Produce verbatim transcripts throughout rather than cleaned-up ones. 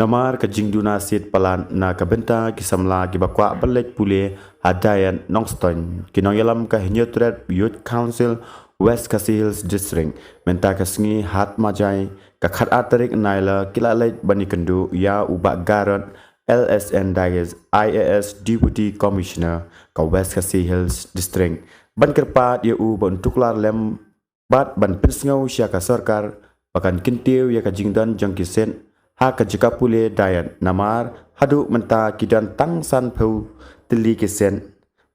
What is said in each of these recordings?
Namar ka jingduna seat palat na ka bynta ki samla kiba kwah ban leit pule ha Dayat Nongstoiñ, ki nongïalam ka Hynñiewtrep Youth Council West Khasi Hills District mynta ka sngi Hat Majai ka khatar tarik Nailar ki la leit ban ïakynduh ïa u Bah Garod L S N Dais, I A S Deputy Commissioner ka West Khasi Hills District, ban kyrpad ïa u ban tuklar lem bad ban pynsngew sha ka sorkar ba kan kyntiew ïa ka jingdon jong ki seat ha ka jaka pule Dayat, namar haduh mynta ki don tang sanphew tylli ki seat.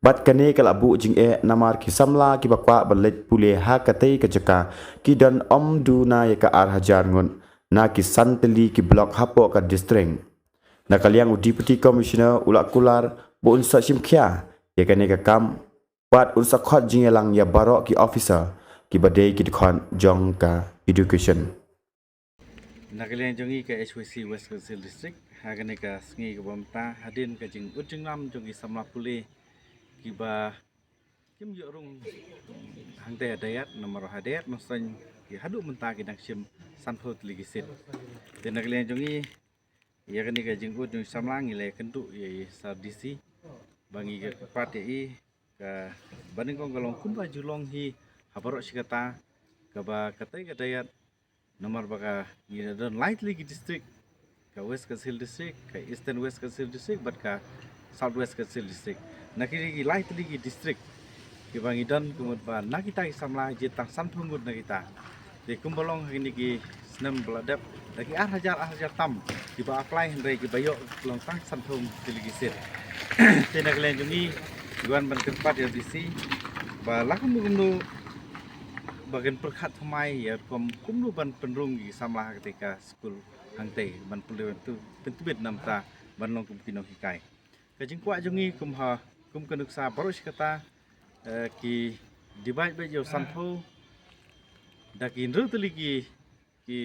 Bad kane ka la buh jingeh namar ki samla kiba kwah ban leit pule ha katei ka jaka ki don ym duna ïa ka ar hajar ngut na ki san tylli ki block hapoh ka district. Na ka liang u Deputy Commissioner u la kular ba un sa shim khia ïa kane ka kam bad un sa khot jingïalang ïa baroh ki officer kiba dei ki dkhot jong ka education. Na ka liang jong ngi ka H Y C West Khasi Hills District, ha kane ka sngi kaba mynta, hadien ka jingud jingnam jong ki samla pule kiba kim ïoh rung hangta ha Dayat, namar ha Dayat Nongstoiñ ki haduh mynta ki dang shim sanphew tylli ki seat. Te na ka liang jong ngi, ïa kane ka jingud jong ki samla ngi la ïakynduh ïa i Sir D C ba ngi kyrpad ïa i, kaba nyngkong ka long kumba ju long hi ha baroh shi katta, kaba katei ka Dayat, namar ba ka ngi la don lai tylli ki district, ka West Khasi Hills District, ka Eastern West Khasi Hills District bad ka South West Khasi Hills District. Na kine ki lai tylli ki district kiba ngi don, ka mut ba na kita ki samla jied tang sanphew ngut na kita. Te kumba long ha kine ki snem ba la dep, da ki ar hajar, ar hajar tam kiba apply, hynrei kiba ïoh long tang sanphew tylli ki seat. Te na ka liang jong ngi, ngi wan ban kyrpad ïa u D C ba la kumno kumno ba kan pyrkhat thymmai ïa rukom kumno ban pynrung ïa ki samla ha katei ka skul hangtei, ban pynlong, pyntbit namar ban long kum ki nonghikai. Ka jingkwah jong ngi kum ha, kum ka nuksa baroh shi katta, eh, ki divide beit ïa u sanphew da ki hynriew tylli ki, ki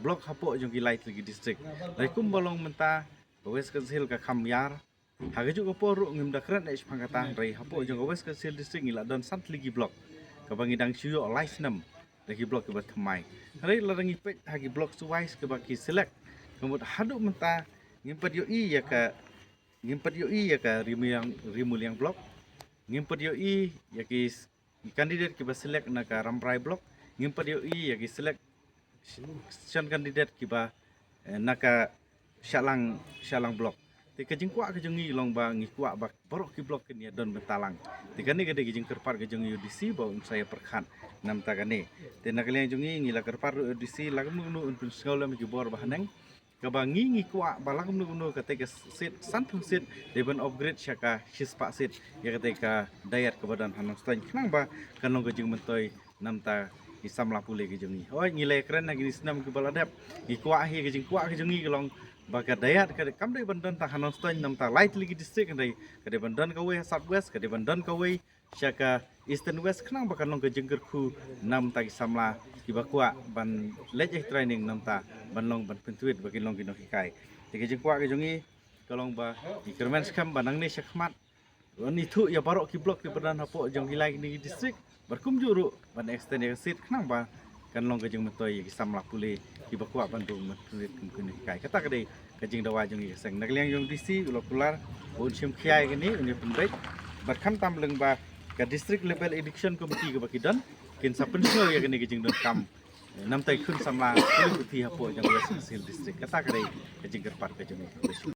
block hapoh jong ki lai tylli ki district. Hynrei kumba long mynta, ka West Khasi Hills ka kham ïar. Ha kajuh ka por ruh ngim da kren eh shaphang kata, hynrei hapoh jong ka West Khasi Hills District ngi la don san tylli ki block kaba ngi dang shu ïoh lai snem da ki block kiba thymmai. Hynrei lada ngi peit ha ki block wise kiba ki select, ka mut haduh mynta ngim pat ïohi ïa ka, ngim pat ïohi ïa ka Ri Muliang, Ri Muliang block, ngim pat ïohi ïa ki s-, ki candidate kiba select na ka Rambrai block, ngim pat ïohi ïa ki select shan candidate kiba, eh, na ka Shillong, Shillong block. Te ka jingkwah ka jong ngi long ba ngi kwah ba baroh ki block kin ïa don bynta lang. Te kane ka dei ka jingkyrpad ka jong ngi ïa u D C ba un sa ïa pyrkhat namar kane. Te na ka liang jong ngi ngi la kyrpad ruh ïa u D C la kumno kumno un pynsngew lem ki bor ba haneng. Kaba ngi ngi kwah ba la kumno kumno katei ka seat, sanphew seat, dei ban upgrade sha ka shispah seat ïa katei ka Dayat kaba don ha Nongstoiñ, khnang ba kan long ka jingmyntoi namar ki samla pule ki jong ngi. Hooid, ngi la kren ha kine ki snem kiba la dep, ngi kwah hi, ka jingkwah ka jong ngi ka long ba ka Dayat ka kam dei ban don tang ha Nongstoiñ namar lai tylli ki district, ka dei, ka dei ban don kawei ha South West, ka dei ban don kawei sha ka Eastern West, khnang ba kan long ka jingkyrkhu namar ki samla kiba kwah ban leit ïa training namar ban long, ban pyntbit ba kin long ki nonghikai. Te ka jingkwah ka jong ngi ka long ba ngi kyrmen skhem ba nangne sha khmat, ban ithuh ïa baroh ki block kiba don hapoh jong ki lai kine ki district, bad kumjuh ruh ban extend ïa ka seat khnang ba kan long ka jingmyntoi ïa ki samla pule kiba kwah ban rung ban pyntbit kum ki nonghikai. Kata ka dei ka jingdawa jong ngi ka seng. Na ka liang jong u D C u la kular ba un shim khia ïa kane, un ïa pynbeit. Bad khamtam lyngba ka District Level Education Committee kaba ki don, kin sa pynsngew ïa kane ka jingdonkam namar ki khun samla pule puthi hapoh jong ka West Khasi Hills District. Kata ka dei ka jingkyrpad ka jong ngi.